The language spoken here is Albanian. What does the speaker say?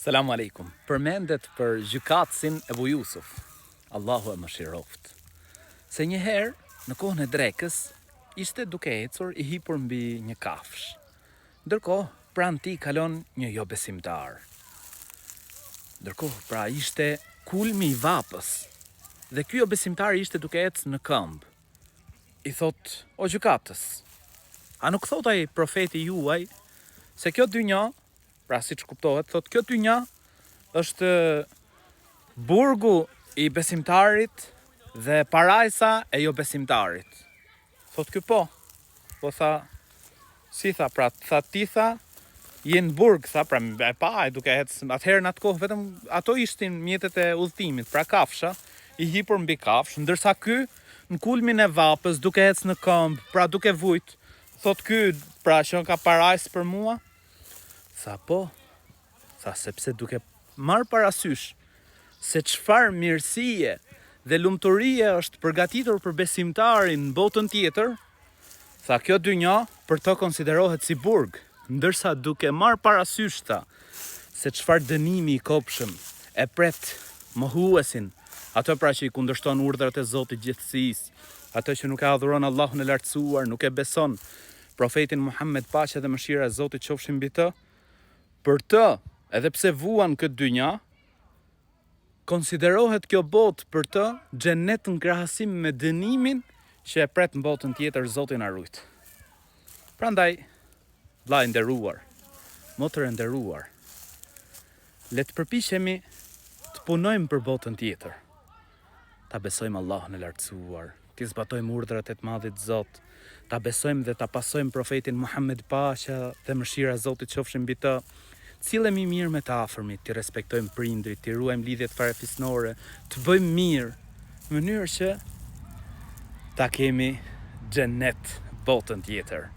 Selam aleikum. Përmendet për gjykatësin Ebu Jusuf, Allahu e mëshiroftë, se një herë në kohën e drekës ishte duke ecur i hipur mbi një kafshë. Ndërkohë, pranë tij kalon një jobesimtar. Ndërkohë, pra ishte kulmi i vapës dhe ky jobesimtar ishte duke ecë në këmbë. I thotë, o gjykatës, a nuk thotë ai profeti juaj se kjo dynja Pra siç kuptohet, thotë kjo dynja është burgu i besimtarit dhe parajsa e jobesimtarit. Thotë ky po. Po tha, si tha, pra tha ti tha, je në burg, tha, pra e pa, e duke ecë, atëherë në atë kohë vetëm ato ishin mjetet e udhëtimit, pra kafsha, i hipur mbi kafshë, ndërsa ky në kulmin e vapës, duke ecë në këmbë, pra duke vujt, thotë ky, pra qenka parajsë për mua, Tha po, tha sepse duke marrë parasysh se çfarë mirësie dhe lumturie është përgatitur për besimtarin në botën tjetër, tha kjo dynja për të konsiderohet si burg, ndërsa duke marrë parasysh tha se çfarë dënimi i kobshëm e pret mohuesin, atë pra që i kundërshton urdhrat e Zotit gjithësisë, atë që nuk e adhuron Allahun e Lartësuar, nuk e beson Profetin Muhammed paqja dhe mëshira e Zotit qofshin mbi të, për të, edhe pse vuan këtë dynja, konsiderohet kjo botë për të xhenet në krahasim me dënimin që e pret në botën tjetër, Zoti na rujt. Prandaj, vëlla i nderuar, motër e nderuar, le të përpiqemi të punojmë për botën tjetër. Ta besojmë Allahun e Lartësuar, t'i zbatojmë urdhrat e të Madhit Zot, ta besojmë dhe ta pasojmë Profetin Muhammed paqja dhe mëshira e Zotit qofshin mbi të, të sillemi mirë me të afërmit, t'i respektojmë prindërit, t'i ruajmë lidhjet farefisnore, të bëjmë mirë, në mënyrë që ta kemi xhenet botën tjetër.